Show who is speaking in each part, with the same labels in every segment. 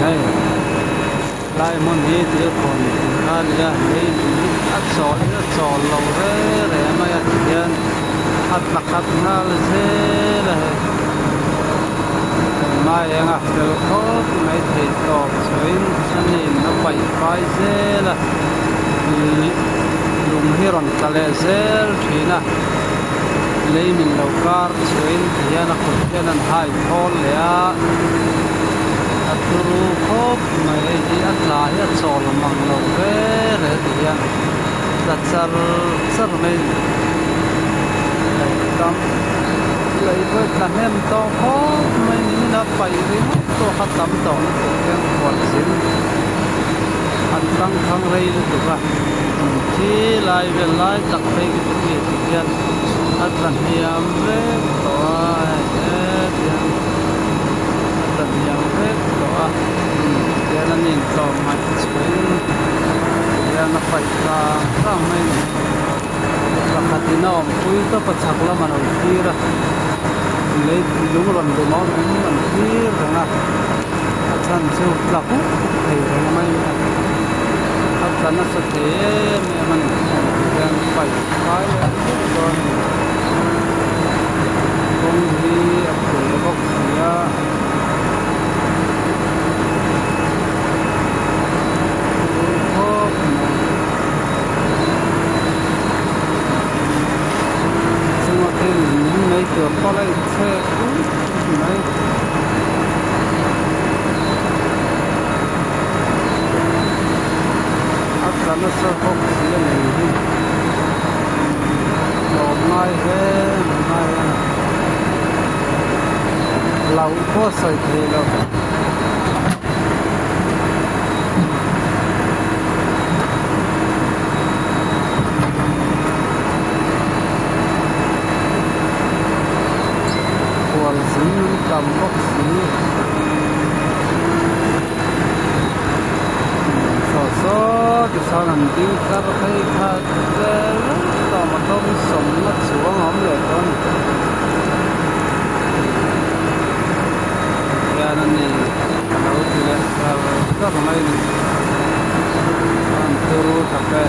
Speaker 1: Hei lai hmun hi thil khawn tih kha a nia lei min hi a chawl hi a chawl lo re re mai a tihian a tla khat nghal zel a hei hmai eng a fel khawp mai thei tawp chhuahin a nin a paih fai zel a ih lung hi rawn tla leh zel thin a lei min lo kar chhuahin tihian a kut hian an hai thawl leh a a turu khawp mai hei hi a tla hi a chawl mang lo re re tihian tla char char mai a ni lei tam lei pawh hi tla hnem tawh khawp mai ni in a paih ringawt pawh kha tam tawh lutuk hian khual zin an tangkhang rei lutuk a khi lai vel lai tak phei khi chu khi ti hian a tla hniam vek tawh a hei hetiang a tla hniam vek tawh a tihian an intlawm ngaih chhuahin tihian a paih tlang tlang mai a ni pakhatin a awmpui tawp a chhak lamah a lo thlir a lei lung rawn dum a awm em an thlir reng a a chhan chu tla huk huk thei reng mai a ni a a tla nasa thei em em a ni tihian paih fai leh vek dawn a ni kawng hi a phul bawk si a. Khawp mai chunga thil min mai tur pawh a inchhek pui mai. A tla nasa bawk si a lei hi tlawm ngai hle mai a hlauh pawh a sawi thei lo. Khual zin an tam bawk si saw saw tichuan an ding tlar phei kha vel vek tawh motor hi sawmna chuang a awm leh tawh a ni hian a ni a lo ti leh tlar tlar mai a ni an turu tak e.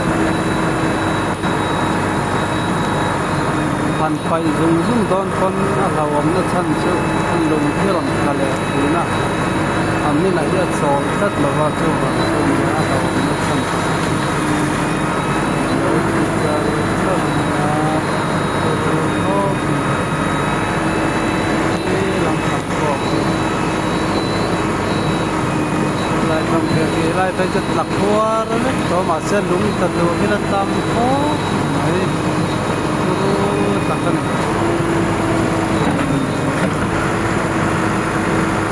Speaker 1: Han paih zung zung dawn pawn a hlauhawmna chhan chu lung hi rawn tla leh thin a, a minah hi a chawl tlat lo va chuvang chu nia a hlauhawmna chhan a lo ti char char mai a, turu khawp mai khi lam khat pawh khi lai tham khi khi lai phei chu tla khuar vek tawh mahse lung tla tur hi la tam khawp mai turu tak a ni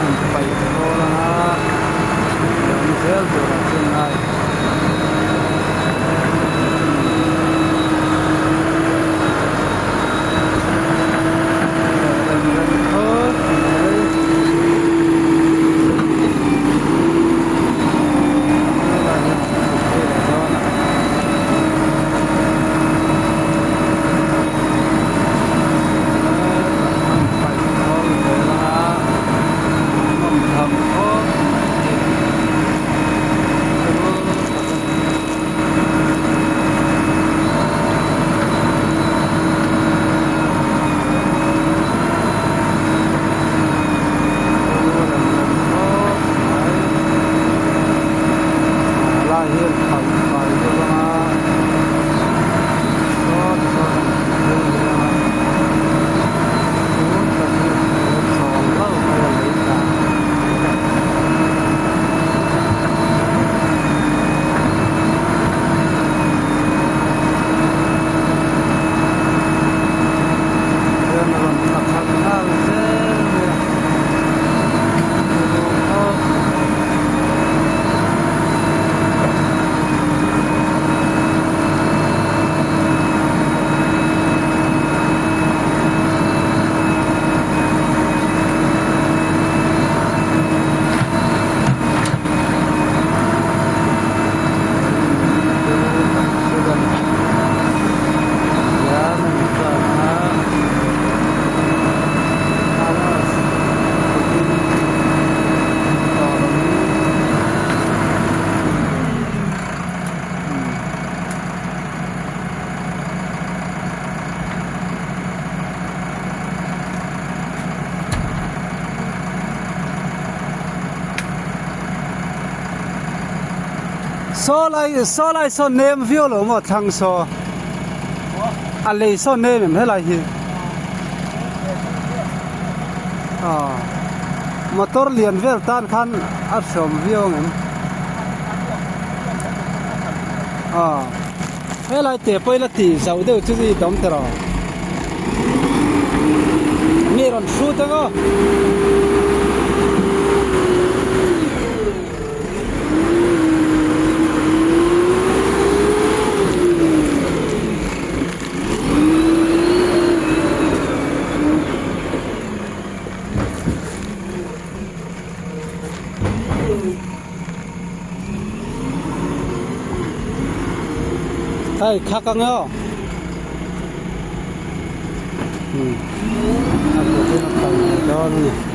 Speaker 1: an paih khawl anga awm zel turah chuan ngai. Saw lai saw lai saw nem viau lo maw thlang saw a lei saw nem em helai hi aw motor lian vel tan khan a hrawm viau ang em aw helai te pawh ila tih zauh deuh chu i dawm tawh rawh mi rawn hrut ang aw. Hei khak ang aw a kut in a kal mai dawn a ni.